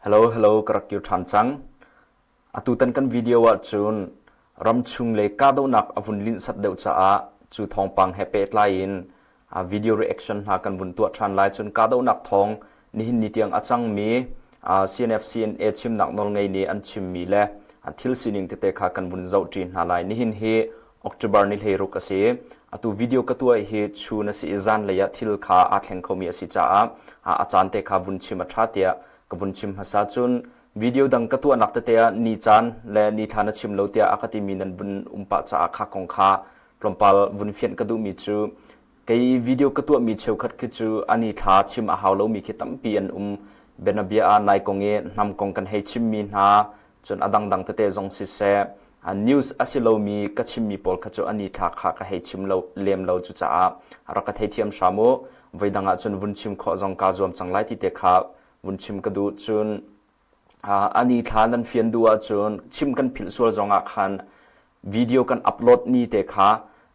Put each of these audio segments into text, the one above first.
Hello, hello, ka rak kir ṭhan cang. Atutan kan video ahcun ramchung le kahdohnak a vun linhsat deuh caah cu thawngpang he pehtlai in video reaction hna kan vun tuah ṭhan lai. Cun kahdohnak thawng nihin ni tiang a cangmi CNF CNA chimnak nawlngei nih an chimmi le thil sining tete kha kan vun zohṭi hna lai. Nihin hi October ni 16 a si. Atu video ka tuah hi chun a si i zanlei ah thil kha aa thleng khomi a si caah a caan te kha vun chim a ṭha tiah ka vun chim hmasa. Cun video dang ka tuahnak tete ah ni caan le ni thla na chim lo tiah a ka timi nan vun um pah caah kha kong kha tlawmpal vun fianh ka duhmi cu kei video ka tuahmi cheukhat khi cu ani thla chim a hau lomi khi tampi an um. Bianabia ah nai kong i hnam kong kan hei chimmi hna cun a dangdang tete zong siseh news a si lomi ka chimmi pawl kha cu ani thla kha ka hei chim lo lem lo cucaah rak ka theithiam hram u voidang ah cun vun chim khawh zong kaa zuam cang lai ti te kha vun chim ka duh cun ani thla nan fian duh ahcun chim kan philh sual zong ah khan video kan upload ni te kha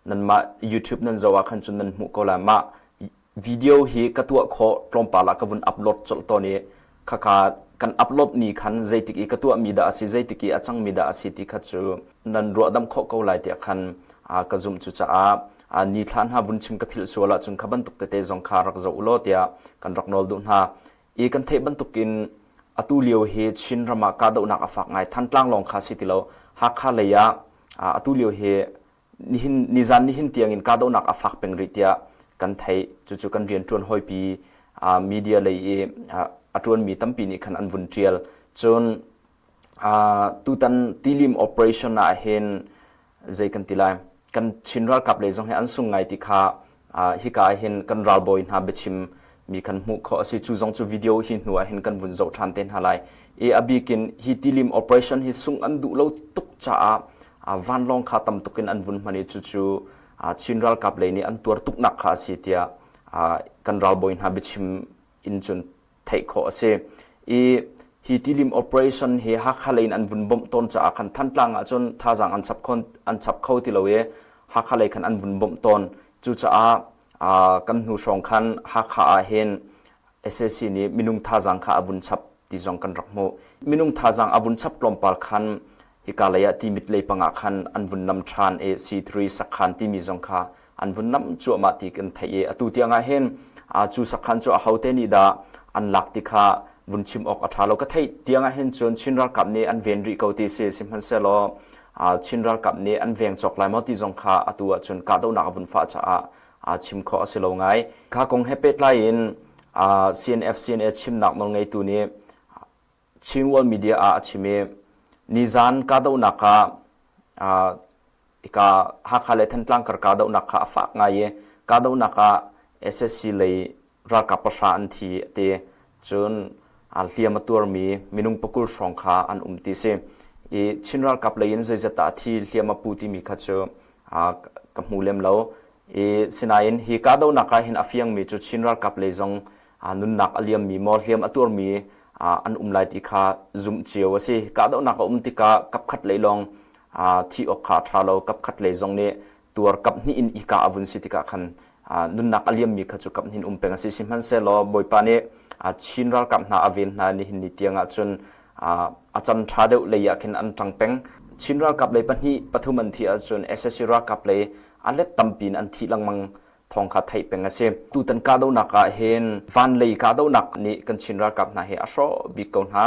nanmah YouTube nan zoh ah khan cun nan hmuh ko lai mah video hi ka tuah khawh tlawmpal ah ka vun upload colh tawn i khaka kan upload ni khan zeitik i ka tuahmi dah a si zeitik i a cangmi dah a si ti kha cu nan ruahdamh khawh ko lai tiah khan ka zumh cucaah ni thla hna vun chim ka philh sual ahcun kha bantuk tete zong kha rak zoh u law tiah kan rak nawl duh hna i kan theih bantukin atu lio hi Chin ram ah kahdohnak a fak ngai Thantlang lawng kha si ti lo Hakha lei ah atu lio hi nihin nizan nihin tiangin kahdohnak a fak peng rih tiah kan theih cucu kan rianṭuan hawipi media lei i a ṭuanmi tampi nih khan an vun ṭial cun tutan tilim operation ah hin zei kan ti lai kan Chin ralkap lei zong hi an sung ngai ti kha hika ah hin kan ralbawi hna biachim mi kan hmuh khawh a si cu zong cu video hi hnu ah hin kan vun zoh ṭhan te hna lai i a bikin hi tilim operation hi sung an duh lo tuk caah vanlawng kha tam tuk in an vun hman i cucu Chin ralkap lei nih an tuar tuknak kha a si tiah kan ralbawi hna biachim in cun theih khawh a si. I hi tilim operation hi Hakha lei in an vun bawmh tawn caah khan Thantlang ahcun thazaang an chap kho, an chap kho ti lo i Hakha lei khan an vun bawmh tawn. Cucaah kan hnu hrawng khan Hakha ah hin SAC nih minung thazaang kha a vun chap ti zong kan rak hmuh. Minung thazaang a vun chap tlawmpal khan hika lei ah Timit lei pangah khan an vun nam ṭhan i C3 sakhan timi zong kha an vun nam cuahmah ti kan theih i atu tiang ah hin cu sakhan cu ahote nih dah an lak ti kha vun chim awk a ṭha lo ka theih tiang ah hin cun Chin ralkap nih an ven rih ko ti si sihmanhsehlaw Chin ralkap nih an veng cawk lai maw ti zong kha atu ah cun kahdohnak a vun fah caah chim khawh a si lo ngai. Kha kong he pehtlai in CNF CNA chimnak nawlngeitu nih Chin World Media ah a chim i nizan kahdohnak ah hika Hakha le Thantlang kar kahdohnak kha a fak ngai i kahdohnak ah SSC lei ralkap pahra an thi a ti. Cun hliam a tuarmi minung pakul hrawng kha an um ti si. I Chin ralkap lei in zeizat dah a thi hliam a pu timi kha cu ka hmu lem lo. I sinain hi kahdohnak ah hin a fiangmi cu Chin ralkap lei zong nunnak a liammi maw hliam a tuarmi an um lai ti kha zumh cio a si. Kahdohnak a um tikah kapkhat lei lawng thi awk kha a ṭha lo. Kapkhat lei zong nih tuar kap hnih in i kah a vun si tikah khan nunnak a liammi kha cu kap hnih in um peng a si. Sihmanhsehlaw Bawipa nih Chin ralkap hna a ven hna nihin ni tiang ah cun a can ṭha deuh lei ah khin an ṭang peng. Chin ralkap lei pahnih pathum an thih ahcun SSC ralkap lei a let tampi in an thih lengmang thawng kha theih peng a si. Tutan kahdohnak ah hin van lei kahdohnak nih kan Chin ralkap hna hi a hrawh bik ko hna.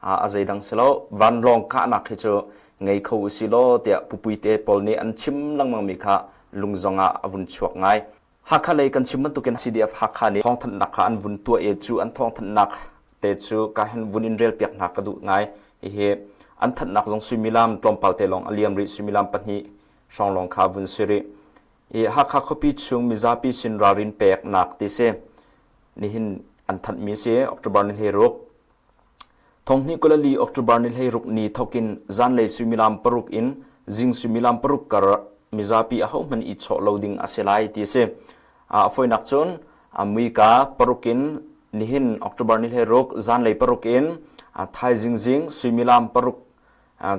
A zeidang si lo vanlawng kahnak hi cu ngei kho u si law tiah pupuite pawl nih an chim lengmang mi kha lung zong ah a vun chuak ngai. Hakha lei kan chim bantukin CDF Hakha nih thawngthanhnak kha an vun tuah i cu an thawngthanhnak te cu ka hin vun in relpiak hna ka duh ngai. Hihi an thanhnak zong suimilam tlawmpal te lawng a liam rih suimilam pahnih hrawng lawng kha vun si rih. I Hakha khuapi chung mizapi sin ralrin peknak ti si. Nihin an thanhmi si October ni 16 Thonghnih 24 October ni 16 ni thokin zanlei suimilam paruk in zing suimilam paruk kar mizapi ahohmanh i chawh lo ding a si lai ti a si. A fawinak cun muika paruk in nihin October ni 16 zanlei paruk in thaizing zing suimilam paruk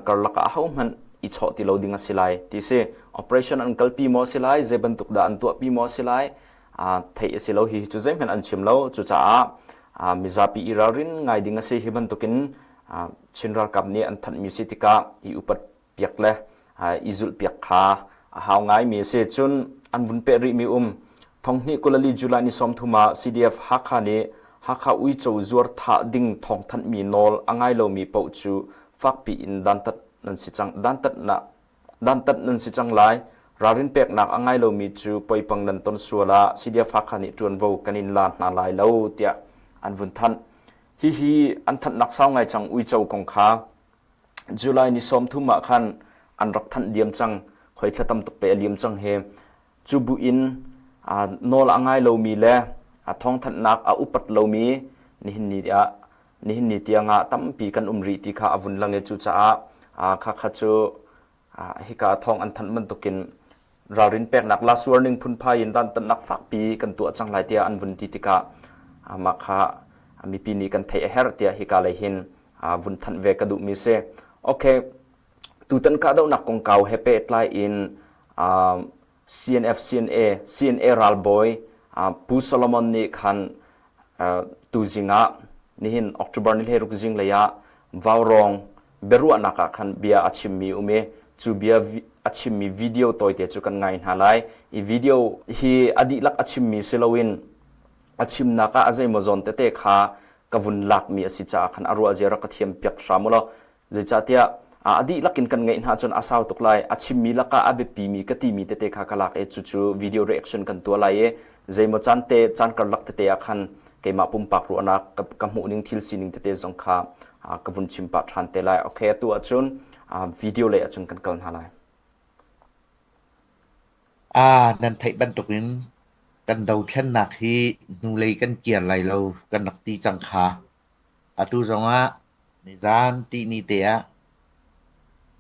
karlak ah ahohmanh i chawh ti lo ding a si lai ti si. Operation an kalpi maw si lai, zei bantuk dah an tuahpi maw si lai, theih a si lo. Hi cu zeihmanh an chim lo. Cucaah Mizapi i ralrin ngai ding a si. Hi bantukin Chin ralkap nih an thanhmi si tikah i upat piak le i zulhpiak kha a hau ngaimi a si. Cun an vun peh rihmi um thonghnih 22 July ni 30 ah CDF Hakha nih Hakha uico zuar thah ding thawngthanhmi nawl a ngai lomi paoh cu fakpi in dantat nan si cang dantatnak dantat nan si cang lai. Ralrin peknak a ngai lomi cu poipang nan ton sual ah CDF Hakha nih ṭuanvo kan in la hna lai lo tiah an vun thanh. Hihi an thanhnak sau ngai cang uico kong kha July ni 30 ah khan an rak thanh diam cang. Khoi thla tam tuk pe a liam cang he. Cu bu in nawl a ngai lomi le thawngthanhnak a upat lomi nihin ni ah nihin ni tiangah tampi kan um rih ti kha a vun lang i cucaah khakha cu hika thawng an thanh bantukin ralrin peknak last warning phunphai in dantatnak fakpi kan tuah cang lai tiah an vun ti tikah mah kha mipi nih kan theih a herh tiah hika lei hin vun thanh ve ka duhmi si. Okay, tutan kahdohnak kongkau he pehtlai in CNF CNA CNA ralbawi Pu Solomon nih khan tuzing ah nihin October ni 16 zinglei ah Vaurawng biaruahnak ah khan bia a chimmi um i cu bia a chimmi video tawite cu kan ngai hna lai. I video hi a dihlak a chimmi si loin a chimnak ah a zeimaw zawn tete kha ka vun lakmi a si caah khan a ruah zia rak ka thiam piak hram u law Zeicahtiah a dihlak in kan ngeih hna cun a sau tuk lai. A chimmi lakah a biapimi ka timi tete kha ka lak i cucu video reaction kan tuah lai i zeimaw caan te caan karlak tete ah khan keimah pumpak ruahnak ka hmuh ning thil sining tete zong kha ka vun chim pah ṭhan te lai. Okay, atu ahcun video lei ahcun kan kal hna lai. Nan theih bantukin kan dothlennak hi hnulei kan kir lai lo kan rak ti cang kha. Atu zongah Nizaan tihni te ah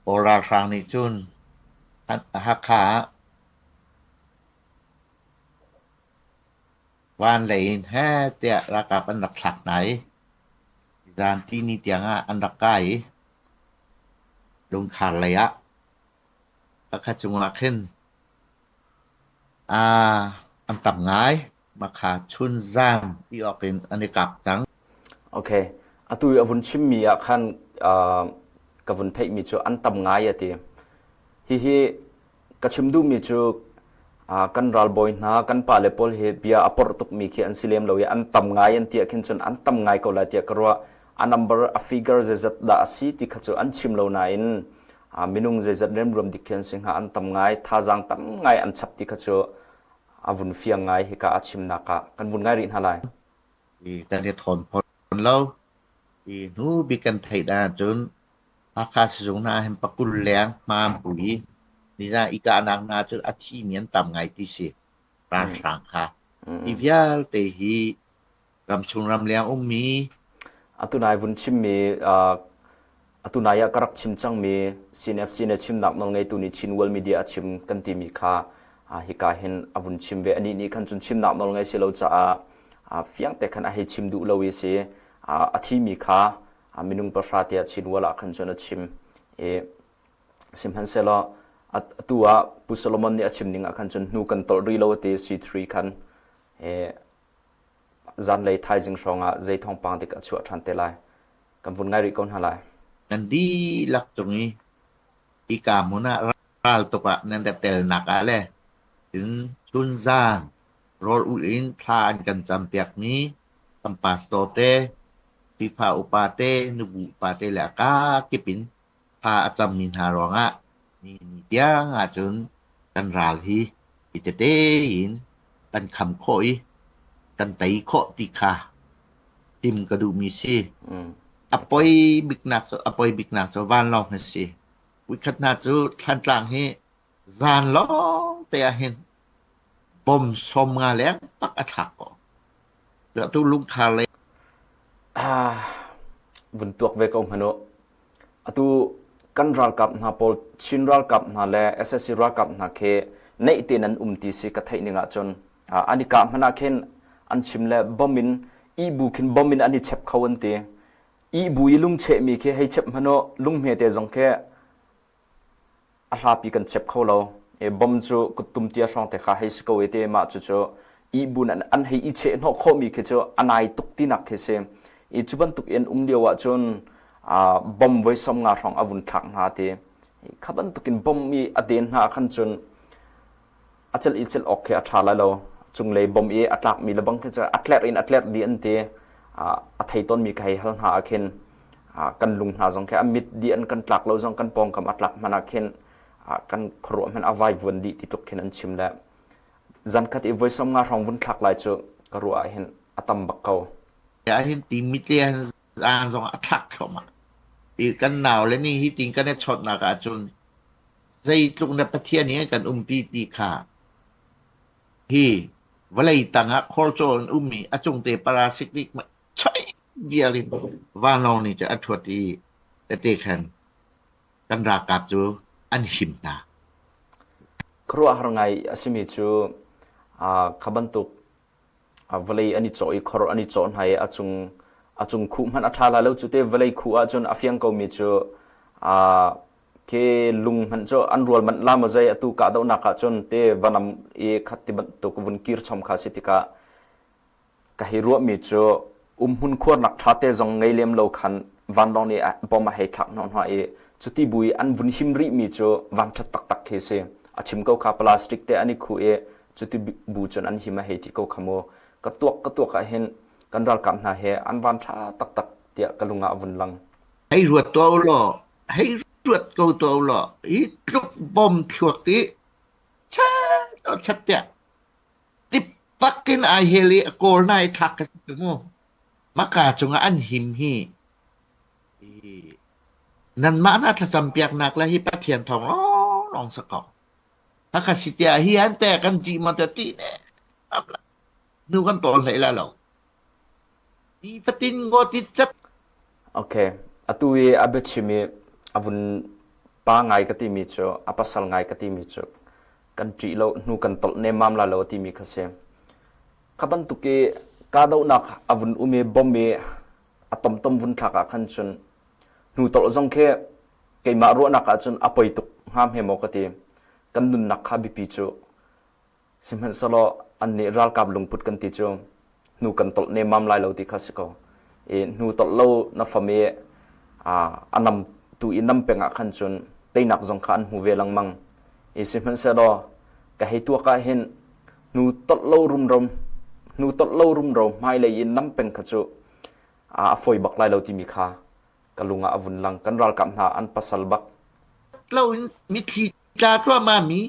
Kawl ralhrang nih cun Hakha ah van lei in heh tiah ralkap an rak thlak hna i nizaan tihni tiang ah an rak kai i lungkhar lei ah pakhat cungah khin an tam ngai. Makha chunzam ti awk in an i kap cang. Okay. Atu i a vun chimmi ah khan uh, ka vun theihmi cu an tam ngai a ti. Hihi ka chim duhmi cu uh, kan ralbawi hna, kan pale pawl hi bia a porh tukmi khi an si lem lo i an tam ngai an ti ah khin cun an tam ngai ko lai tiah ka ruah. A number, a figure zeizat dah a si ti kha cu an chim lo nain uh, minung zeizat remruam dik khi an si hnga an tam ngai, thazaang tam ngai an chap ti kha cu a vun fiang ngai hika a chimnak ah kan vun ngai rih hna lai. I kan i thawn fawn lo. I hnu bik kan theih dan ahcun Hakha sizung hna hin pakul leng hma an pu i nizan i kahnak hna cu a thimi an tam ngai ti si. Ralhrang kha. Hi vialte hi ramchung ramleng ummi Atu nai vun chimmi atu nai ah ka rak chim cangmi CNFC na chimnak nawlngeitu nih Chin World Media a chim kan timi kha hika hin a vun chim ve. Anih nih khan cun chimnak nawl ngei si lo caah fiang te khan a hei chim duh lo i si. A thimi kha minung pahra tiah Chin World ah khan cun a chim. I sihmanhsehlaw atu ah Pu Solomon nih a chim ning ah khan cun hnu kan tolh rih lo ti C3 khan Zanlei thaizing hrawngah zei thawngpang dik a chuah ṭhan te lai. Kan vun ngai rih ko hna lai. Nan dihlak cung i hika hmun ah raltuk ah nan ra telnak ah le cun chunzan rawl ulh in thla an kan campiakmi kan pastor te, Khrihfa upa te, nubu upa te le a kakip in thla a cammi hna ruangah ni ni tiang ahcun kan ral hi i tete in kan kham khawh i kan tei khawh ti kha chim ka duhmi si. A poi biknak cu a poi biknak cu vanlawng hi si. Voikhat hna cu Thlantlang hi zan lawng te ah hin bom 50 leng tak a thlak ko. Tu lungkhar lei Ah, vun tuak ve ko hmanh u. Atu kan ralkap hna pawl Chin ralkap hna le SSC ralkap hna khi neih tein an um ti si ka theih ning ahcun an i kah hmanh ah khin an chim le bom in ihbu khin bom in an i chep kho an ti. Ihbu i lungchehmi khi hei chep hmanh u lunghme te zong khi a hlapi kan chep kho lo. E bom cu kuttum tia hrawng te kha hei si ko e te mah cucu Ihbun an, an hei i chehhnawh khawhmi khi cu a nai tuk tinak khi si. I cu bantuk in um lio ahcun bom voi 50 hrawng a vun thlak hna ti. Kha bantukin bom i a den hna khan cun a celh i celh awk khi a ṭha lai lo. Cunglei bom i a tlakmi le bang khi cu a tlerh in a tlerh dih an ti. A thei tawnmi ka hei hal hna ah khin kan lung hna zong khi a mit dih an kan tlak lo zong kan pawngkam a tlak hmanh ah khin kan khuaruah hmanh a vaivuan dih ti tluk khin an chim le zankhat i voi 50 hrawng vun thlak lai cu ka ruah ah hin a tam bak ko. Ahhin ti mitli zaan zong a thlak thluahmah. I kan nau le nih hi tin kan i chawnhnak ahcun zeitluk na Pathian hi kan umpi ti kha hi vawlei tangah khawlcaw in ummi a cungte parasitic choi vial in vanlawng nih cun a ṭhuat i tete khan kan ralkap cu an him hna. Khuaruahhar ngai a simi cu kha bantuk vawlei an i cawh i khor an i cawh hna i a cung a cung khuh hmanh a ṭha lai lo cu te vawlei khuh ahcun a fiang komi cu khi lung hmanh cu an rual manh la maw zei atu kahdohnak ahcun te vanam i khat ti bantuk vun kir chom kha si tikah Ka hei ruahmi cu umhmun khuarnak ṭhate zong ngei lem lo khan vanlawng nih bom a hei thlak hnawh hna i cuti bu i an vun him rihmi cu vanṭhat taktak khi si. A chim ko kha plastic te an i khuh i cuti bu cun an him a hei ti ko kha mu. Ka tuak ka tuak ah hin kan ralkap hna he an van ṭha taktak tiah ka lung ah a vun lang. Hei ruat tuah u law, hei ruat ko tuah u law, hi tluk bom thluak i chat chat tiah Tippak in ai hel i a kawl na i thlak ka si mu. Maka cungah an him hi. Nanmah na thlacam piaknak le hi Pathian thawng lawnglawng sa ko. Haka si tiah hi an te kan ṭih ma te ṭih ne. Nu kan tawl hlei la lo. Ni fatin ngo ti cat. Okay. Atu i a biachim i a vun pa ngai ka timi cu a pasal ngai ka timi cu kan ṭih lo hnu kan tolh nemmam la lo a timi kha si. Kha bantuk i kahdohnak a vun um i bom i a tomtom vun thlak ah khan cun hnu tolh zong khi keimah ruahnak ah cun a poi tuk hnga hme maw ka ti. Kan nunnak kha biapi cu Sihmanhsehlaw annih ralkap lungput kan ti cu hnu kan tolh nemmam lai lo ti kha si ko. I hnu tolh lo na fam i a nam tu i nam peng ah khan cun teinak zong kha an hmu ve lengmang. I sihmanhsehlaw ka hei tuak ah hin hnu tolh lo rumro hnu tolh lo rumro hmailei i nam peng kha cu a fawi bak lai lo timi kha ka lung ah a vun lang. Kan ralkap hna an pasal bak. Lo in mitthli tla thluahmah mi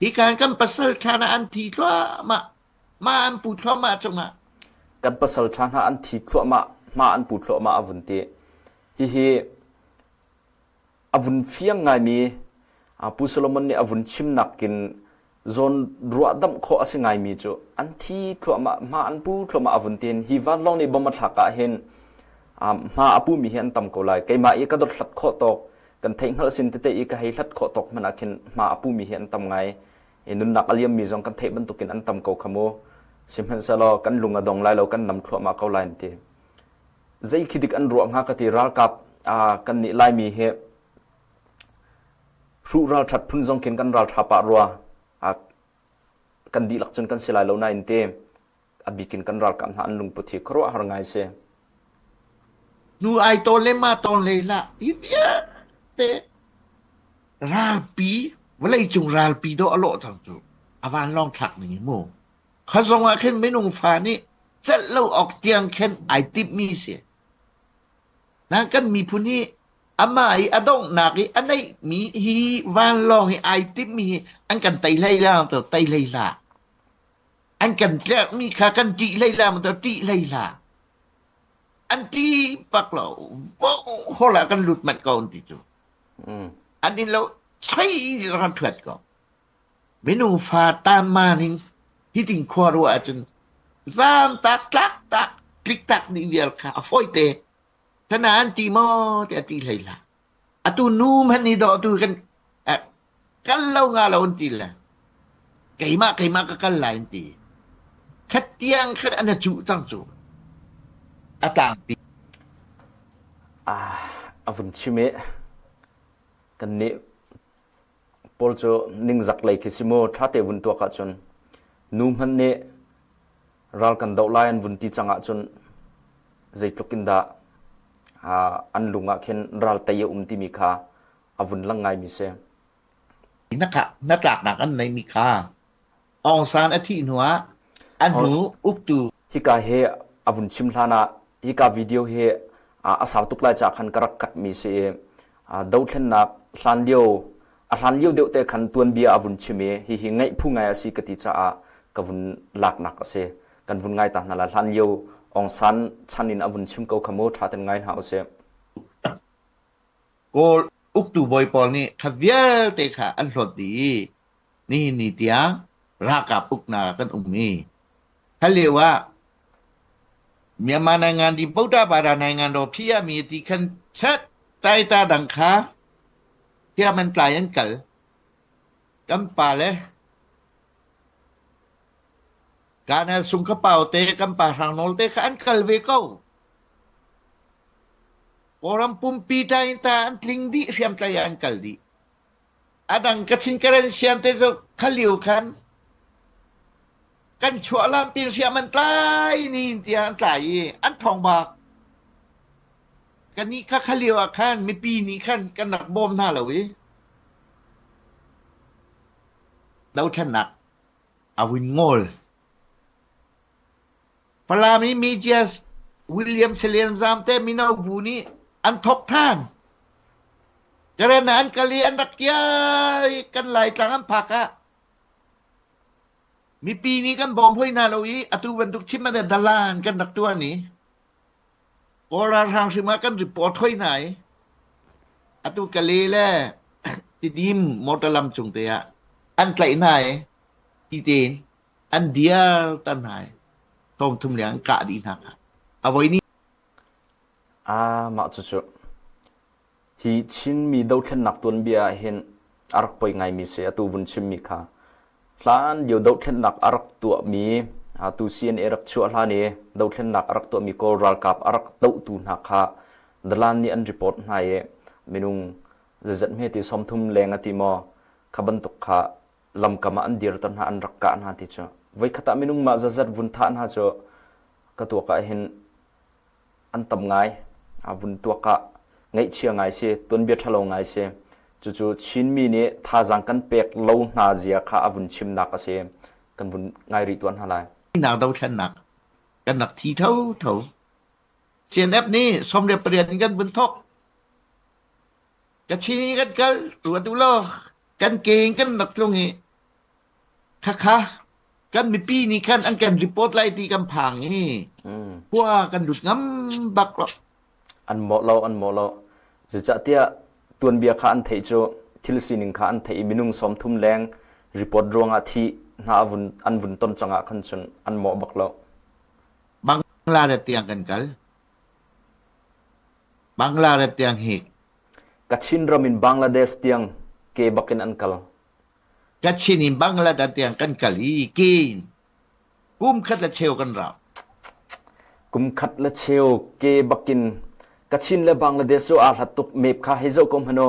Hi kan pasal ṭha hna an thi thluahmah. Ma an pu thluahmah cungah. Kan pasal ṭha hna an thi thluahmah, hma an pu thluahmah a vun ti. Hihi a vun fiang ngaimi Pu Solomon nih a vun chimnak in zawn ruahdamh khawh a si ngaimi cu an thi thluahmah, hma an pu thluahmah a vun tin. Hi vanlawng nih bom a thlak ah hin hma a pumi hi an tam ko lai. Keimah i ka dothlat khawh tawk kan theihhngalh sin tete i ka hei hlat khawh tawk hmanh ah khin hma a pumi hi an tam ngai i nunnak a liammi zong kan theih bantukin an tam ko kha mu sihmanhsehlaw kan lung a dong lai lo kan nam thluahmah ko lai an ti zei khi dik an ruah hnga ka ti ralkap kan nih laimi hi hruh ralṭhat phun zong khin kan ralṭha pah rua kan dihlak cun kan si lai lo nain te a bikin kan ralkap hna an lungput hi khuaruahhar ngai si. Nu ai tawn le ma tawn hlei hlah hi vialte ralpi vawleicung ralpi dawh a lawh cang cu a vanlawng thlak ning hi mu kha zong ah khin minung fa nih celh lo awk tiang khin ai timhmi si na kan miphun hi amah i a donghnak i a neihmi hi vanlawng hi ai timhmi hi an kan tei hlei la to tei hlei hlah An kan tlerhmi kha kan ṭih hlei hlah maw ṭih hlei hlah. An ṭih bak lo. Hall ah kan lut manh ko an ti cu. An in lo choi ran ṭhuat ko. Minung fa tanman in hitin khua ruah ahcun zaam tak tlak tak tlik tak nih vial kha a fawi te. Sana an ti maw tiah ṭih hlei hlah. Atu nu hmanh nih dawh tu kan kal lo nga lo an ti le keimah keimah ka kal lai an ti. Khat tiang khat an cuh cang cu. A tlangpi. Ah, a vun chim i kan nih pawl cu ningzak lei khi si mu ṭha te vun tuak ahcun nu hmanh nih. Ral kan doh lai an vun ti cang ahcun zeitluk in dah an lung ah khin ral tei a um timi kha a vun lang ngaimi si. Hnatlaknak an neihmi kha Aung San a thih hnuah a hnu uktu Hika hi a vun chim hlan ah hika video hi a sau tuk lai caah khan ka rak katmi si i dothlennak hlan lio a hlan lio deuh te khan tuanbia a vun chim i hihi ngaih phu ngai a si ka ti caah ka vun laknak a si. Kan vun ngai ta hna lai. Hlan lio Aung San chan in a vun chim ko kha mu ṭha ten ngai hna usih. Kawl uktu bawi pawl nih kha vialte kha an hlawt dih i nihin ni tiang ralkap uknak ah kan um i kha lio ah Myanmar naingan di Boda Bada naingan ro phiya mi ti khan chat tai ta dang kha hia man tlai an kal kan pa le Kana sung ka pau te kan pa hrang nawl te kha an kal ve ko Kawlram pumpi ta in ta an tling dih hriamtlai ah an kal dih A dang Kachin Karen sian te cu kha lio khan kan chuah lampi hriam an tlai ni tiah an tlai i an thawng bak. Kannih kha kha lio ah khan mipi nih khan kan rak bawm hna lo i dothlennak a vun ngawl. Falam i Mejias William Salian Zam te mino bu nih an thawk than. Karen ah an kal i an rak kial i kan Laitlang an phak ah mipi nih kan bawm hoi hna lo i atu bantuk chim ah dalan kan rak tuan i Kawl ralhrang hrim ah kan report hoi hna i atu Kale le Tidim motor lam cung te ah an tlaih hna i ti tein an diar tan hna i thawngthum leng an kah dih hna kha. A voi ni Ah, mah cucu hi Chinmi dothlennak tuanbia ah hin a rak poi ngaimi si atu vun chimmi kha. Hlan lio dothlennak a rak tuahmi atu CNA rak chuah hlan i dothlennak a rak tuahmi Kawl ralkap a rak dohtu hna kha dalan nih an report hna i minung zeizat hme ti 30 leng a ti maw kha bantuk kha lamkam ah an dirter hna an rak kah hna ti cu voikhat ah minung mah zazat vun thah hna cu ka tuak ah hin an tam ngai a vun tuak ah ngaihchia ngai si tuanbia ṭhalo ngai si cucu Chinmi nih thazaang kan pek lo hna zia kha a vun chimnak a si kan vun ngai rih tuan hna lai nak dothlennak kan rak thi tho tho CNF nih 18 in kan vun thok Kachin kan kal tu atu lo kan ke in kan rak tlung i khakha kan mipi nih khan an kan report lai ti kan phang i khua kan lut ngam bak lo. An mawh lo an mawh lo. Zeicahtiah tuanbia kha an theih cu thil sining kha an theih i minung 30 leng report ruangah thi hna vun an vun ton cangah khan cun an mawh bak lo. Bangladesh tiang kan kal. Bangladesh tiang hi Kachin ram in Bangladesh tiang ke bak in an kal. Kachin in Bangladesh tiang kan kal i ke in kum khat le cheu kan rau. Kum khat le cheu ke bak in Kachin le Bangladesh cu aa hlat tuk map kha hei zoh ko hmanh u.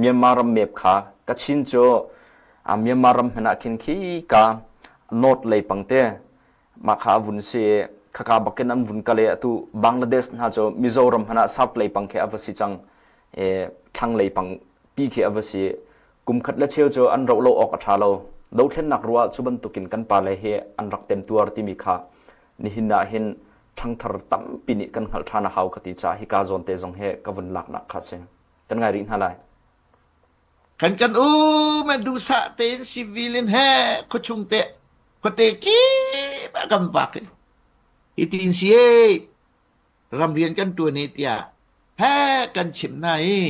Myanmar ram map kha Kachin cu Myanmar ram hmanh ah khin khi ka north lei pang te mah kha a vun si i khaka bakin an vun kal i atu Bangladesh hna cu Mizoram hmanh ah south lei pang khi a va si cang i thlang lei pang pi khi a va si kum khat le cheu cu an roh lo awk a ṭha lo dothlennak ruah cu bantukin kan pale hi an rak temtuar timi kha nihin ah hin ṭhangthar tampi nih kan hngalh ṭhan a hau ka ti caah hika zawn te zong hi ka vun laknak kha si kan ngai rih hna lai Kan kan um a duhsah tein civil in he khuachung te khuate kip ah kan vak i hitin si e ramrian kan tuan i tiah he kan chimh hna i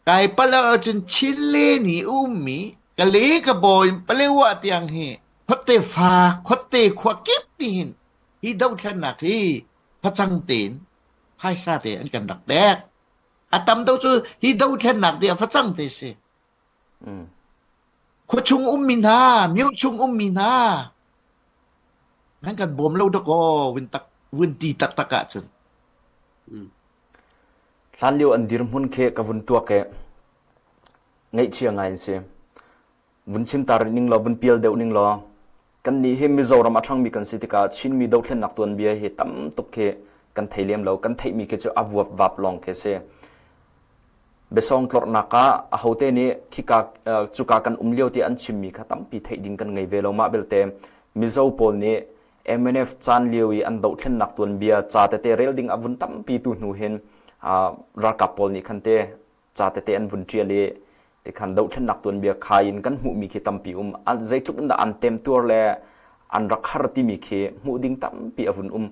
kai pal ahcun Chile nih ummi Kale ka bawi Palewa tiang hi khuate fa khuate khua kip ti hin hi dothlennak hi facang tein phaisa te an kan rak pek. A tam deuh cu hi dothlennak ti ah facang te si. Khuachung ummi hna, myo chung ummi hna, nan kan bawm lo dakaw vun tak vun ti taktak ahcun. Hlanlio an dirhmun khi ka vun tuak i ngaihchia ngai an si. Vun chim ta rih ning law, vun pial deuh ning law. Kannih hi Mizoram a ṭhangmi kan si tikah Chinmi dothlennak tuanbia hi tam tuk khi kan thei lem lo. Kan theihmi khi cu a vuapvap lawng khi a si. Biasawng tlorhnak ah ahote nih khika cuka kan um lio ti an chimmi kha tampi theih ding kan ngei ve lo. Mah belte Mizo pawl nih MNF caan lio i an dohthlennak tuanbia ca tete rel ding a vun tampi tu hnu hin ralkap pawl nih khan te ca tete an vun ṭial i tikhan dohthlennak tuanbia khai in kan hmuhmi khi tampi um. Zeitluk in dah an temtuar le an rak har timi khi hmuh ding tampi a vun um.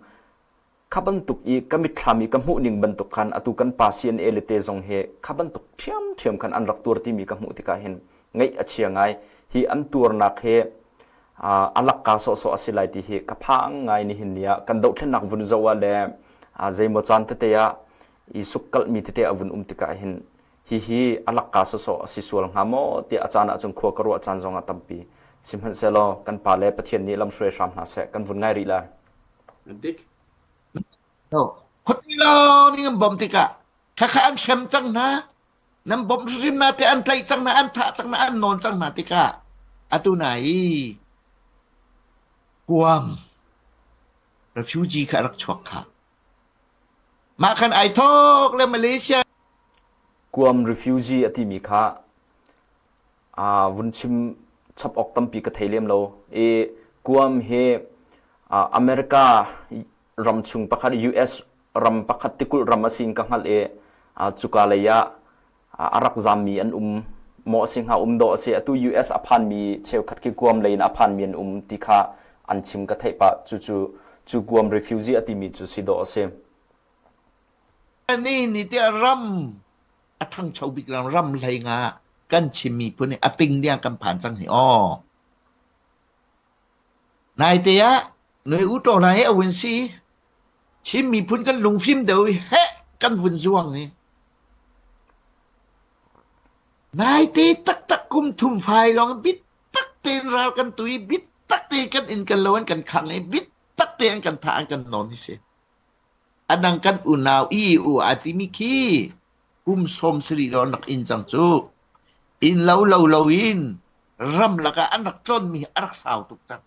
Kha bantuk i ka mitthlam i ka hmuh ning bantuk khan atu kan pa CNA le te zong hi kha bantuk ṭhiamṭhiam khan an rak tuar timi ka hmuh tikah hin ngaih a chia ngai. Hi an tuarnak hi a lakka sawhsawh a si lai ti hi ka phang ngai nihin ni ah kan dohthlennak vun zoh ah le zeimaw caan tete ah i sukkalhmi tete a vun um tikah hin hihi a lakka sawsawh a si sual hnga maw tiah a caan ahcun khua ka ruah caan zong ah tampi. Sihmanhsehlaw kan pa le Pathian nih lamhruai hram hna seh kan vun ngai rih lai. Dik. Khuati lawng ning an bawmh tikah khakha an hrem cang hna. Nan bawmh hrimhrim hna tiah an tlaih cang hna, an thah cang hna, an nawn cang hna tikah atu na i kuam refugee kha rak chuak kha. Mah khan ai thawk le Malaysia Guam refugee a timi kha aa vun chim chap awk tampi ka thei lem lo. I Guam hi America ram chung pakhat US ram pakhat tikulh ram a si in ka hngalh i cuka lei ah a rak zammi an um maw a si hnga um dawh a si. Atu US a phanmi cheukhat khi Guam lei in a phanmi an um ti kha an chim ka theih pah. Cucu cu Guam refugee a timi cu si dawh a si. Ni ni tiah ram a ṭhangcho bik ram ram hlei nga kan Chin miphun hi a ting tiang kan phan cang hi aw. Naite ah Nui U Taw Hla he a vun si. Chin miphun kan lungfim deuh i heh kan vun zuang hi. Naite taktak kum thum fai lawng bitak tein ral kan tu i bitak tein kan inn kan lo an kan khang i bitak tein an kan thah an kan nawn hi si. A dang kan unau i u aa timi khi kum 70 lawng an rak in cang cu. Inn lo lo lo in ramlak ah an rak tlonmi a rak sau tuk cang.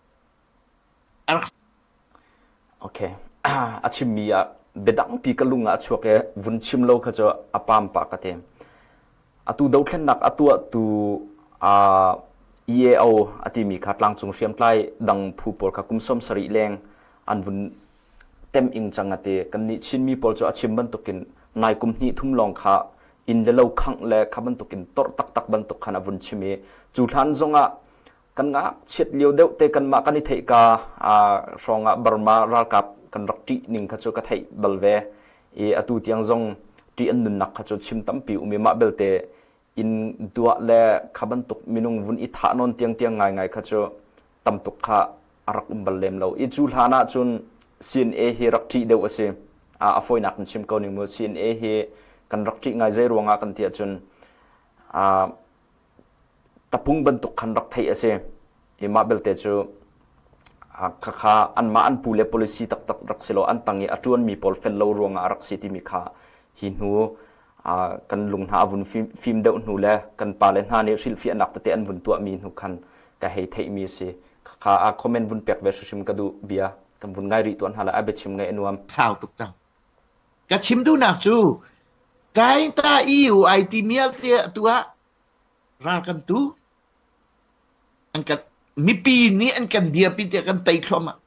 A rak Okay. A chimmi ah biadangpi ka lung ah a chuak i vun chim lo kha cu a pam pah ka ti. Atu dothlennak a tuahtu uh, EAO a timi kha tlangcung hriamtlai dang phu pawl kha kum 70 leng an vun tem ing cang a ti. Kannih Chinmi pawl cu a chim bantukin nai kum hnih thum lawng kha inn le lo khangh le kha bantukin torh taktak bantuk khan a vun chim i cu hlan zongah kan ngakchiat lio deuh te kanmah kan i theih ka hrawng ah Burma ralkap kan rak ṭih ning kha cu ka theih bal ve i atu tiang zong ṭih an nunnak kha cu chim tampi um i mah belte inn duah le kha bantuk minung vun i thah nawn tiangtiang ngaingai kha cu tamtuk kha a rak um bal lem lo. I cu hlan ah cun CNA hi rak ṭih deuh a si. A fawinak in chim ko ning mu. CNA hi kan rak ṭih ngai zei ruangah kan ti ahcun tapung bantuk khan rak theih a si. I mah belte cu khakha anmah an pu le policy taktak rak si lo an tang i a ṭuanmi pawl fel lo ruangah a rak si timi kha hi hnu kan lung hna a vun fim deuh hnu le kan pale hna nih hrilhfiahnak tete an vun tuahmi hnu khan ka hei theihmi a si. Khakha a comment vun pek ve hrimhrim ka duh bia kan vun ngai rih tuan hna lai a biachim ngaih a nuam. Sau tuk cang. Ka chim duhnak cu Taingta EU ai ti mial te tu ah ral kan tu an kan mipi nih an kan dirpi tiah kan tei thluahmah.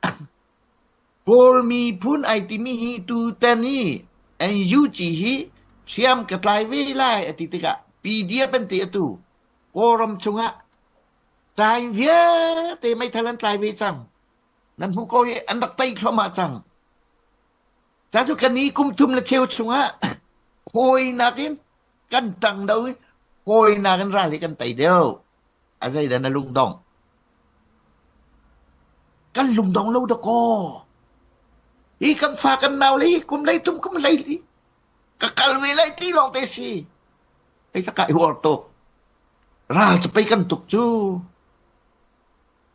Kawl miphun ai timi hi tutan i NUG hi hriam ka tlai ve lai a ti tikah PDF an ti atu Kawlram chungah tlai vialte meithal an tlai ve cang. Nan hmuh ko hi an rak tei thluahmah cang. Ca cu kan i kum thum le cheu chungah hawi nakin kan ṭang do i hawi nakin ral hi kan tei deuh. A zeidah na lungdong? Kan lungdong lo dakaw. Hi kan fa kan nau le hi kum lei tum kum lei li ka kal ve lai ti lawng te si. Hei saka i uar tuk. Ral cu pei kan tuk cu.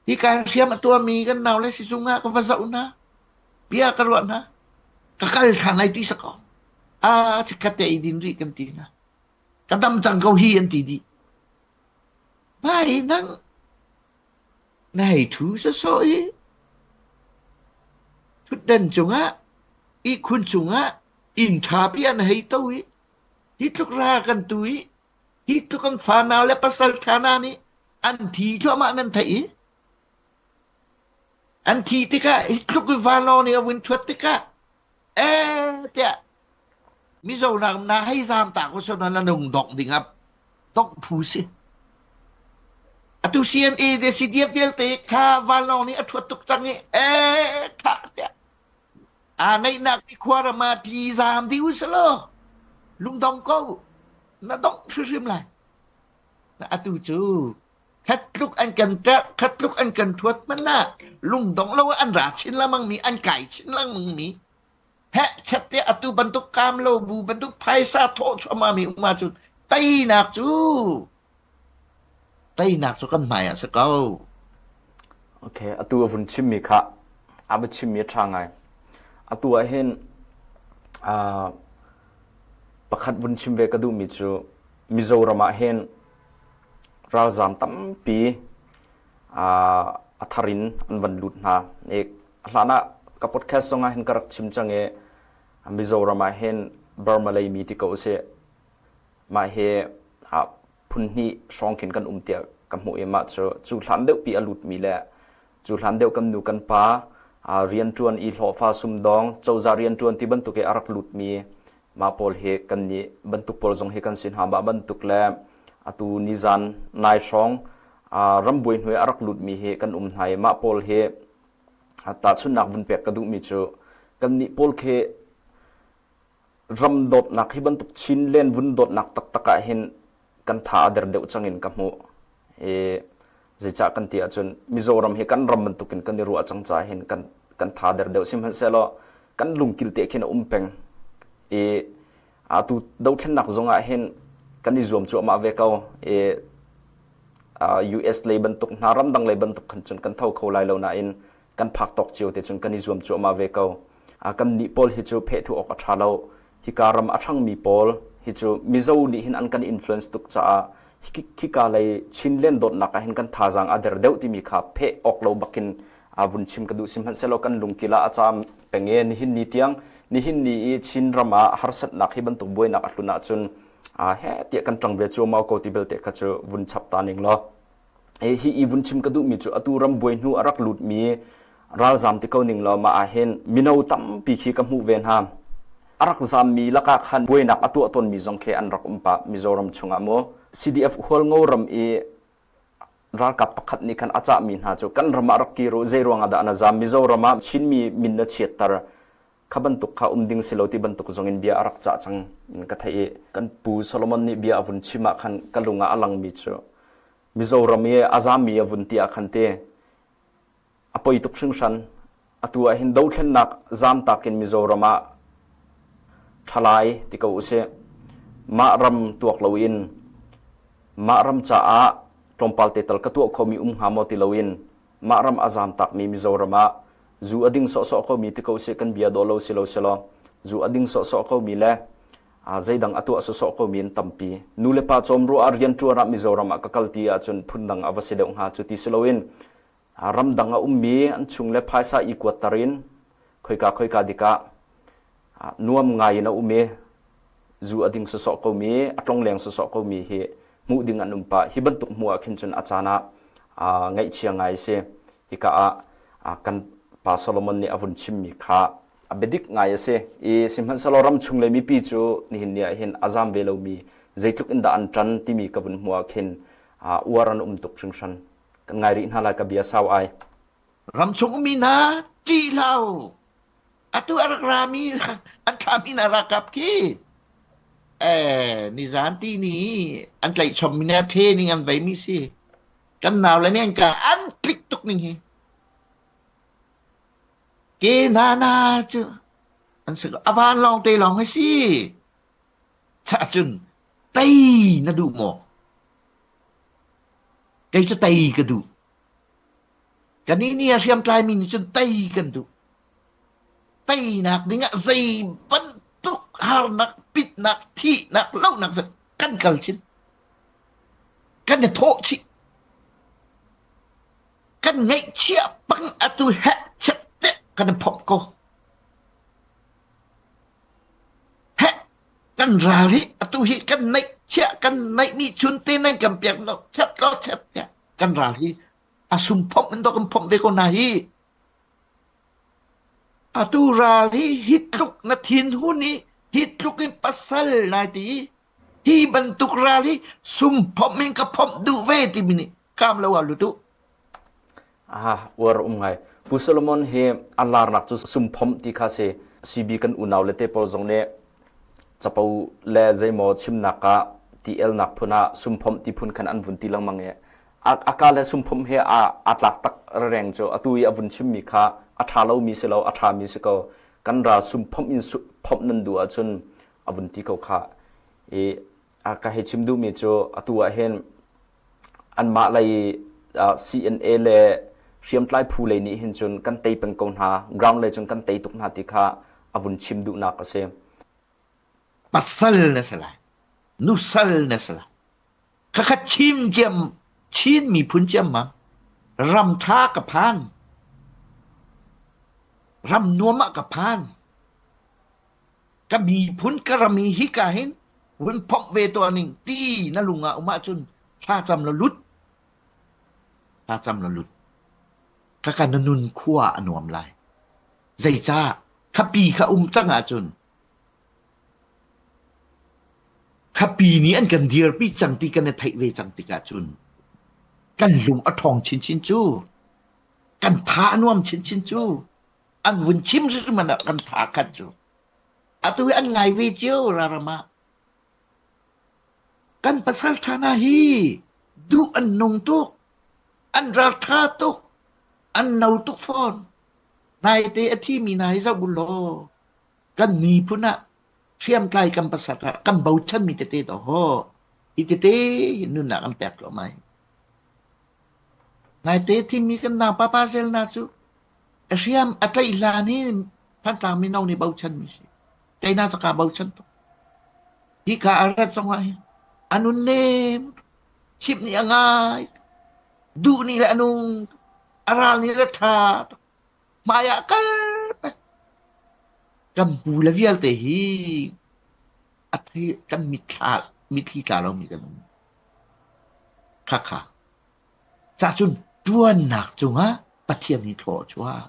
Hi kan hriam a tuahmi kan nau le sizung ah ka va zoh hna. Bia ka ruah hna. Ka kal ṭhan lai ti sakaw. Ah, chikkhat te i din rih kan ti hna. Ka dam cang ko hi an ti dih. Mai nang. Na hei ṭhu sawsawh i ṭhutdan cungah ihkhun cungah inn ṭhapi ah na hei to i hi tluk ra kan tu i hi tluk an fanau le pasal ṭha hna nih an thi thluahmah nan theih i an thi tikah hi tluk i vanlawng nih a vun ṭhuat tikah ee tiah Mizo ram na hei zaam ta ko sona na nung dongh ding ah dongh phu si. Atu CNA le CDF vialte kha vanlawng nih a ṭhuat tuk cang i ee thah tiah aa neihnak i khuaram ah tli zaam dih u selaw lungdong ko na dongh hrimhrim lai. Atu cu khat tluk an kan ṭerh khat tluk an kan ṭhuat hmanh ah lungdong lo an ra chin lengmang mi an kai chin lengmang mi Hehchet tiah atu bantuk kaam lo bu bantuk phaisa thawh chuahmah mi um ahcun teinak cu teinak cu kan hmai ah si ko. Okay, atu a vun chimmi kha a va chimmi a ṭha ngai. Atu ah hin uh, pakhat vun chim ve ka duhmi cu Mizoram ah hin ralzaam tampi uh, a thar in an van lut hna. E, hlan ah ka podcast zong ah hin ka rak chim cang i Mizoram ah hin Burma lei mi ti ko usih mah hi phun hnih hrawng khin kan um tiah ka hmuh i mah cu cu hlan deuh pi a lut mi le cu hlan deuh kan nu kan pa rianṭuan i hlawhfa sumdawng cozah rianṭuan ti bantuk i a rak lut mi mah pawl hi kan nih bantuk pawl zong hi kan si hna mah bantuk le atu nizan nai hrawng rambuai hnuai a rak lut mi hi kan um hna i mah pawl hi Tahchunhnak vun pek ka duhmi cu kannih pawl khi ram dawtnak hi bantuk Chinland vun dawtnak taktak ah hin kan tha a der deuh cang in ka hmuh. I zeicah kan ti ahcun Mizoram hi kan ram bantukin kan i ruah cang caah hin kan kan tha der deuh sihmanhsehlaw kan lungkil te khin a um peng. I atu dothlennak zong ah hin kan i zuam cuahmah ve ko. I US lei bantuk hna ramdang lei bantuk khan cun kan tho kho lai lo nain kan phak tawk cio te cun kan i zuam cuahmah ve ko. Kan nih pawl hi cu phehthu awk a ṭha lo. Hika ram a ṭhangmi pawl hi cu Mizo nih hin an kan influence tuk caah hika lei Chinland dawtnak ah hin kan thazaang a der deuh timi kha pheh awk lo bakin vun chim ka duh sihmanhsehlaw kan lungkil ah a caam peng i nihin ni tiang nihin ni i Chin ram ah harsatnak hi bantuk buainak a tlun ahcun he tiah kan ṭang ve cuamau ko ti belte kha cu vun chap ta ning law hi i vun chim ka duhmi cu atu ram buai hnu a rak lutmi ralzam ti ko ning law mah ah hin mino tampi khi ka hmuh ve hna a rak zammi lakah khan buainak a tuah tawnmi zong khi an rak um pah Mizoram chungah mu CDF Hualngo ram i ralkap pakhat nih khan a cahmi hna cu kan ram ah rak kir u zei ruangah dah na zam Mizoram ah Chinmi min na chiatter kha bantuk kha um ding si lo ti bantuk zong in bia a rak cah cang in ka theih i kan pu Solomon nih bia a vun chim ah khan ka lung ah a langmi cu Mizoram i a zammi a vun ti ah khan te a poi tuk hringhran atu ah hin dothlennak zamtak in Mizoram ah ṭhalai ti ko usih mah ram tuak loin mah ram caah tlawmpal te tal ka tuah khomi um hnga maw ti loin mah ram a zamtakmi Mizoram ah zu a ding sawhsawh komi ti ko sih kan bia daw lo si lo selaw zu a ding sawhsawh komi le zeidang a tuah sawsawh komi an tampi nu le pa cawm ruah ah rianṭuan ah Mizoram ah ka kal ti ahcun phundang a va si deuh hnga cu ti si loin ramdang a ummi an chung le phaisa i kuatter in khoika khoika dikah nuam ngai in a um i zu a ding sawsawh komi a tlongleng sawsawh komi hi hmuh ding an um pah hi bantuk hmuh ah khin cun a caan ah ngaihchia ngai si hika ah kan pa Solomon nih a vun chimmi kha a biadik ngai a si i sihmanhsehlaw ram chung le mipi cu nihin ni ah hin a zam ve lomi zeitluk in dah an ṭan timi ka vun hmuh ah khin uar an um tuk hringhran kan ngai rih hna lai ka bia sau ai Ramchung ummi hna ṭih hlah u. Atu a rak rami an thlami hna ralkap khi eh nizan ti ni an tlaih chommi nih a training an veimi si. Kan nau le nih an ka an tlik tuk ning hi. Ke na na cu an si a van lawng te lawng hi si. Cha cun tei na duh maw? Kei cu tei ka duh. Kannih nih a hriamtlaimi nih cun tei kan duh. Teinak dingah zei bantuk harnak, pitnak, thihnak, lohnak zong kan kal chin. Kan i thawh chih. Kan ngaihchiah pang atu heh chet te kan i phomh ko. Heh kan ral hi atu hi kan neihchiah kan neihmi chun te nan kan piak lo chet lo chet tiah kan ral hi a sum phomh in dawh kan phomh ve ko hna hi. Atu ral hi hi tluk na thinhun i hi tluk in pasal nai ti i hi bantuk ral hi sum phomh in ka phomh duh ve timi nih kaam lo ah lut u. Ah, uar um ngai. Pu Solomon hi a larnak cu sum phomh ti kha si. CB kan unau le te pawl zong nih capo le zeimaw chimnak ah ti elnak phun ah sum phomh ti phun khan an vun ti lengmang i a ka le sumphum he aa tlak tak reng cu atu i a vun chimmi kha a ṭha lomi si lo a ṭhami si ko kan ral sumphomh in phomh nan duh ahcun a vun ti ko kha i a ka hei chim duhmi cu atu ah hin anmah lei CNA le hriamtlai phu lei nih hin cun kan tei peng ko hna ground lei cun kan tei tuk hna ti kha a vun chim duhnak a si. Pasal na si lai. Nusal na si lai. Khakha chim ciam Chin miphun ciammam ram ṭha ka phan. Ram nuam ah ka phan. Ka miphun ka ram hi hika hin vun phomh ve tuah ning ti na lung ah um ahcun thlacam law lut. Thlacam law lut. Khakha na nun khua a nuam lai. Zeicah khapi kha um cang ahcun Khapi nih an kan dirpi cang ti kan i theih ve cang tikah cun kan lung a ṭhawng chinchin cu. Kan tha a nuam chinchin cu. An vun chim hrimhrim ah kan tha a khat cu. Atu hi an ngai ve cio raram ah. Kan pasal ṭha hna hi duh an nung tuk, an ralṭha tuk, an no tuk fawn. Naite a thimi hna hi zoh u law kan miphun ah hriamtlai kan pasal ah kan bochanmi tete to ho hi tete hi nunnak an pek thluahmah hi. Naite thimmi kan nau papa zel na cu a hriam a tlaih hlan hi Thantlang mino nih bochanmi si. Keina cu kaa bochan tuk. Hi ka a rat zong ah hin a nun nem chimh nih a ngai duh nih le a nung a ral nih le ṭha hmai ah kal peng. Kan pu le vialte hi a thei kan mitthla mitthli tla lomi kan um. Khakha. Cacun ṭuannak cungah Pathian hi thaw a chuah.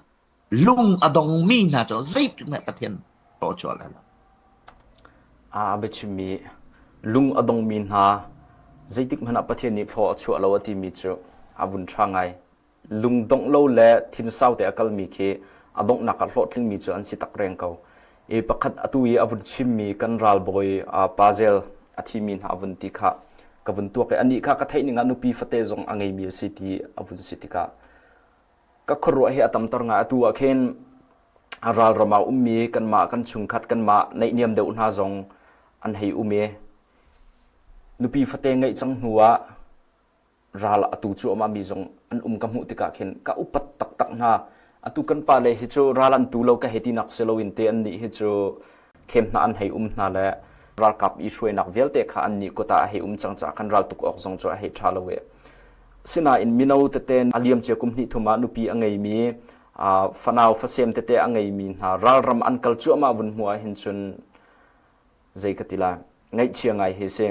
Lung a dongmi hna cu zeitik hmanh Pathian thaw a chuah lai lo. A biachimmi lung a dongmi hna zeitik hmanh ah Pathian nih thaw a chuah lo a timi cu a vun ṭha ngai. Lungdongh lo le thinsau te a kalmi khi a donghnak ah hlawhtlingmi cu an si tak reng ko. I pakhat atu i a vun chimmi kan ralbawi Pazel a thimi hna a vun ti kha ka vun tuak i anih kha ka theih ning ah nupi fate zong a ngeimi a si ti a vun si tikah ka khuaruah hi a tamter ngai. Atu ah khin ralram ah ummi kanmah kan chungkhat kanmah naihniam deuh hna zong an hei um i nupi fate ngeih cang hnu ah ral atu cuahmah mi zong an um ka hmuh tikah khin ka upat taktak hna. Atu kan pa le hi cu ral an tu lo ka hei tinak si loin te an nih hi cu khem hna an hei um hna le ralkap i hruainak vialte kha an nih kut ah a hei um cang caah khan ral tuk awk zong cu a hei ṭha lo i sinain mino tete a liam cia kum hnih thum ah nupi a ngeimi fanau fasem tete a ngeimi hna ralram an kal cuahmah vun hmuh ah hin cun zei ka ti lai ngaihchia ngai hi si.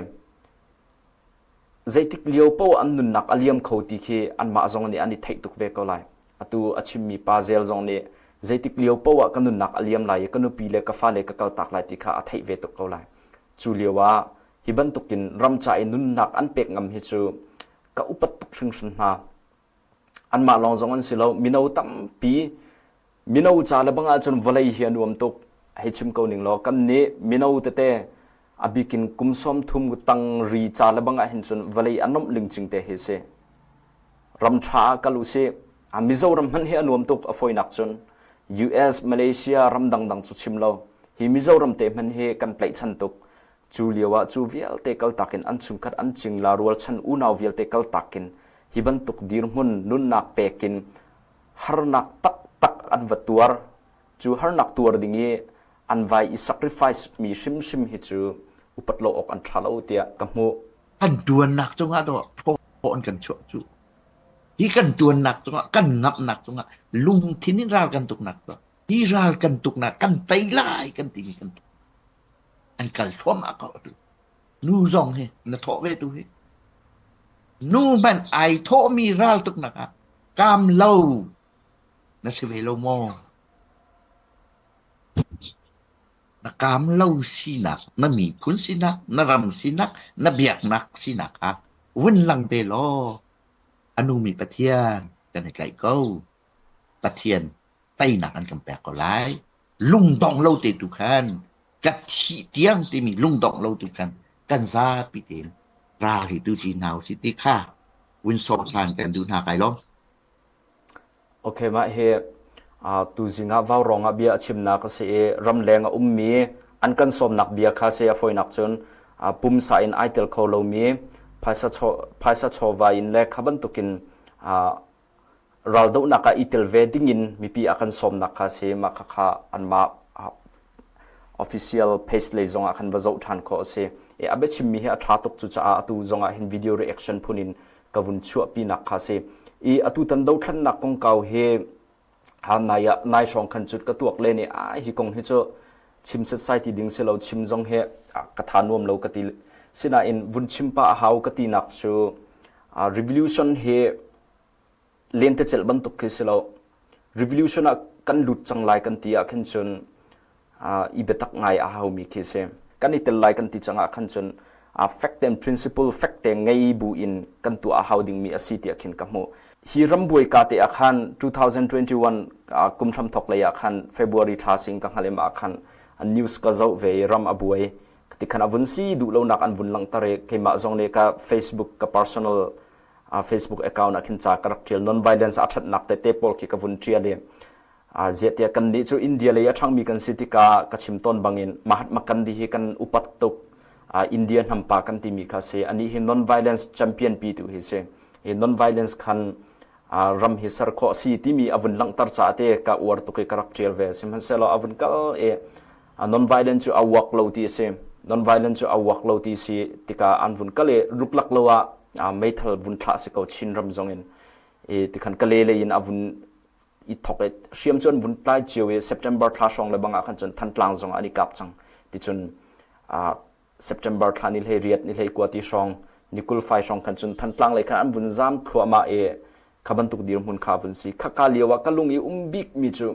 Zeitik lio paoh an nunnak a liam kho ti khi anmah zong nih an i theih tuk ve ko lai. Atu a chimmi pa Zel zong nih zeitik lio paoh ah ka nunnak a liam lai i ka nupi le ka fale ka kaltak lai ti kha a theih ve tuk ko lai. Cu lio ah hi bantukin ram ca i nunnak an pek ngam hi cu ka upat tuk hringhran hna. Anmah lawng zong an si lo, mino tampi mino ca le bang ahcun vawlei hi a nuam tuk. Hei chim ko ning law kan nih mino tete a bikin kum 30 tang ri ca le bang ah hin cun vawlei a nomh lingcing te hi si. Ram ṭha ah kal usih. A Mizoram hmanh hi a nuam tuk a fawinak cun. US, Malaysia ram dangdang cu chim lo. Hi Mizoram te hmanh hi kan tlaihchan tuk. Cu lio ah cu vialte kaltak in an chungkhat an cingla rualchan unau vialte kaltak in hi bantuk dirhmun nunnak pek in harnak taktak an va tuar. Cu harnak tuar ding i an vai i sacrifice mi hrimhrim hi cu upat lo awk an ṭha lo tiah ka hmuh. An ṭuannak cungah dawh thaw an kan chuah cu. Hi kan ṭuannak cungah, kan ngamhnak cungah lungthin in ral kan tuknak cu hi ral kan tuknak kan tei lai kan timi kan tuk. An kal thluahmah ko atu. Nu zong hi na thawh ve tu hi. Nu hmanh ai thawhmi ral tuknak ah kaam lo na si ve lo maw? Na kaam lo sinak, na miphun sinak, na ram sinak, na biaknak sinak ah vun lang te law a nungmi Pathian kan i tlaih ko. Pathian teinak an kan pek ko lai. Lungdong lo te tu khan ka thih tiang timi lungdong lo tu khan kan zapi tein ral hi tu ci hna usih ti kha vun sawm ṭhan kan duh hna kai lawm. Okay, mah hi tuzing ah vaurawng ah bia a chimnak a si i ramleng a ummi an kan sawmnak bia kha si a fawinak cun pumsa in ai tel kho lomi phaisa phaisa chawva in le kha bantukin raldohnak ah i tel ve dingin mipi a kan sawmnak kha si mah kha kha anmah official page lei zongah khan va zoh ṭhan khawh a si. I a biachimmi hi a ṭha tuk cucaah atu zongah hin video reaction phun in ka vun chuahpinak kha si. I atu tan dothlannak kongkau hi ha nai ah nai hrawng khan cut ka tuak len i a hi kong hi cu chim setsai ti ding si lo chim zong hi ka tha nuam lo ka ti sinain vun chim pa a hau ka tinak cu revolution hi lentecelh bantuk khi si lo. Revolution ah kan lut cang lai kan ti ah khin cun i biatak ngai a haumi khi si. Kan i tel lai kan ti cang ah khan cun fact and principle fact te ngei bu in kan tuah a hau dingmi a si tiah khin ka hmuh. Hi rambuai ka te ah khan 2021 kum hramthok lei ah khan February thla sing ka hngalem ah khan news ka zoh ve i ram a buai ti khan a vun si duh lonak an vun langhter i keimah zong nih ka Facebook ka personal Facebook account ah khin ca ka rak ṭial non-violence a ṭhatnak tete pawl khi ka vun ṭial i ziah tiah kannih cu India lei a ṭhangmi kan si tikah ka chim tawn bangin Mahatma Gandhi hi kan upat tuk India hnampa kan timi kha si anih hi non-violence champion pi tu hi si hi non-violence khan ram hi ser khawh si timi a vun langhter caah te ka uar tuk i ka rak ṭial ve sihmanhsehlaw a vun kal i non-violent cu a work lo ti a si non-violent cu a work lo ti si tikah an vun kal i luklak lo ah meithal vun thlah si ko Chin ram zong in i tikhan Kale lei in a vun i thok i hriam cu an vun tlai cio i September thla hrawng le bang ah khan cun Thantlang zong an i kap cang ticun September thla ni hlei riat ni hlei kua ti hrawng ni 25 hrawng khan cun Thantlang lei khan an vun zam thluahmah i kha bantuk dirhmun kha vun si khaka lio ah ka lung i um bik mi cu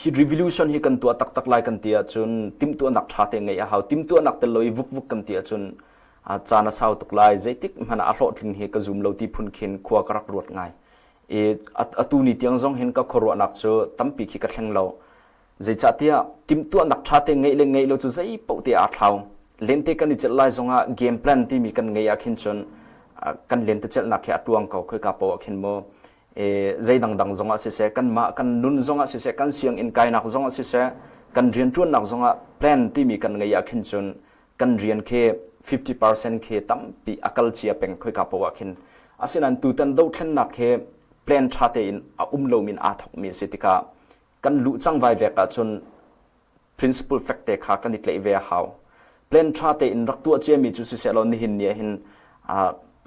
Hi revolution hi kan tuah taktak lai kan ti ahcun timhtuahnak ṭha te ngeih a hau. Timhtuahnak tel lo i vukvuk kan ti ahcun caan a sau tuk lai. Zeitik hmanh ah a hlawhtling hi ka zum lo ti phun khin khua ka rak ruat ngai. I atu ni tiang zong hin ka khuaruahnak cu tampi khi ka thleng lo. Zeicahtiah timhtuahnak ṭha te ngeih le ngeih lo cu zei paoh te aa thlau. Lente kan i celh lai zongah game plan timi kan ngeih ah khin cun kan lentecelhnak hi a tuang ko. Khoika paoh ah khin mu zei dangdang zongah siseh kanmah kan nun zongah siseh kan sianginn kainak zongah siseh kan rianṭuannak zongah plan timi kan ngeih ah khin cun kan rian khi 50% khi tampi a kal cia peng khoika paoh ah khin asinain tutan dothlennak hi plan ṭha tein a um lomi in aa thawkmi a si tikah kan luh cang vai vek ahcun principle fek te kha kan i tlaih ve a hau. Plan ṭha tein rak tuah ciami cu siseh law nihin ni ah hin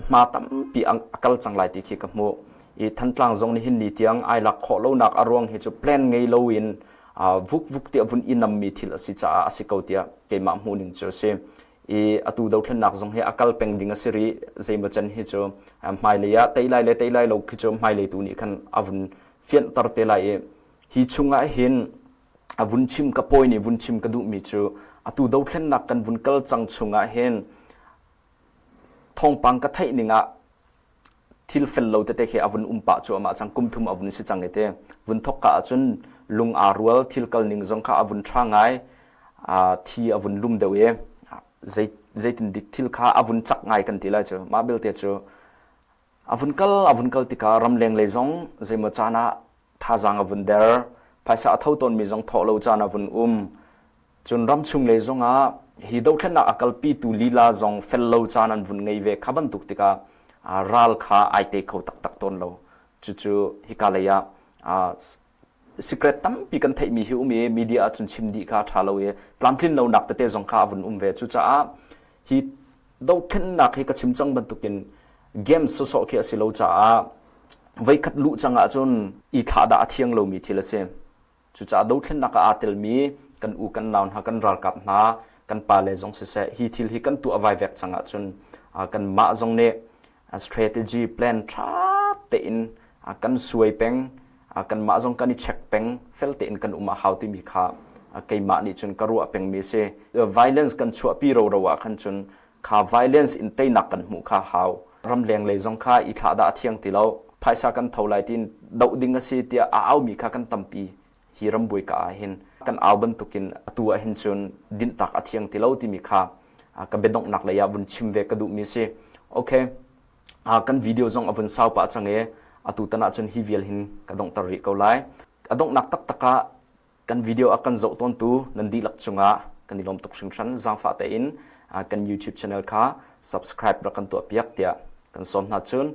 hma tampi a kal cang lai ti khi ka hmuh. I Thantlang zong nihin ni tiang ai lak khawh lonak a ruang hi cu plan ngei loin vukvuk tiah vun i nammi thil a si caah a si ko tiah keimah hmuhning cu a si. I atu dothlennak zong hi a kal peng ding a si rih zeimaw can hi cu hmailei ah tei lai le tei lai lo khi cu hmailei tu nih khan a vun fianhter te lai i hi chungah hin a vun chim ka pawi nih vun chim ka duhmi cu atu dothlennak kan vun kal cang chungah hin thawngpang ka theih ning ah thil fel lo tete khi a vun um pah cu amah cang kum thum a vun si cang i te vun thok ka ahcun lung aa rual thil kal ning zong kha a vun ṭha ngai thi a vun lum deuh i zeitin dik thil kha a vun cak ngai kan ti lai cu mah belte cu A vun kal a vun kal tikah ramleng lei zong zeimaw caan ah thazaang a vun der. Phaisa a tho tawnmi zong thawh lo caan a vun um. Cun ramchung lei zongah hi dothlennak a kalpitu lila zong fel lo caan an vun ngei ve kha bantuk tikah ral kha ai te kho taktak tawn lo. Cucu hika lei ah secret tampi kan theihmi hi um i media ahcun chim dih kha a ṭha lo i tlamtlin lonak tete zong kha a vun um ve. Cucaah hi dothlennak hi ka chim cang bantukin. Games sawsawh khi a si lo caah voikhat luh cang ahcun i thlahdah a thiang lomi thil a si. Cucaah dothlennak ah aa telmi kan u kan nau hna kan ralkap hna kan pale zong siseh hi thil hi kan tuah vaivek cang ahcun kanmah zong nih strategy plan ṭha tein kan suai peng kanmah zong kan i check peng fel tein kan um a hau timi kha keimah nih cun ka ruah pengmi a si. Violence kan chuahpi roro ah khan cun kha violence in teinak kan hmuh kha hau. Ramleng lei zong kha i thlah dah a thiang ti lo. Phaisa kan tho lai tiin doh ding a si tiah a aumi kha kan tampi hi rambuai ka ah hin kan au bantukin atu ah hin cun dinhtak a thiang ti lo timi kha ka biadonghnak lei ah vun chim ve ka duhmi si. Okay. Kan video zong a vun sau pah cang i atu tan ah cun hi vial hin ka donghter rih ko lai. A donghnak taktak ah Kan video a kan zoh tawntu nan dihlak cungah kan i lawm tuk hringhran. Zaangfah tein kan YouTube channel kha subscribe rak kan tuahpiak tiah kan sawm hna. Cun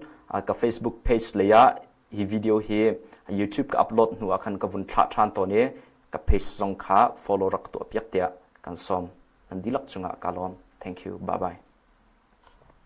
ka Facebook page lei ah hi video hi YouTube ka upload hnu ah khan ka vun thlah ṭhan tawn i ka page zong kha follow rak tuahpiak tiah kan sawm. Nan dihlak cungah ka lawm. Thank you. Bye bye.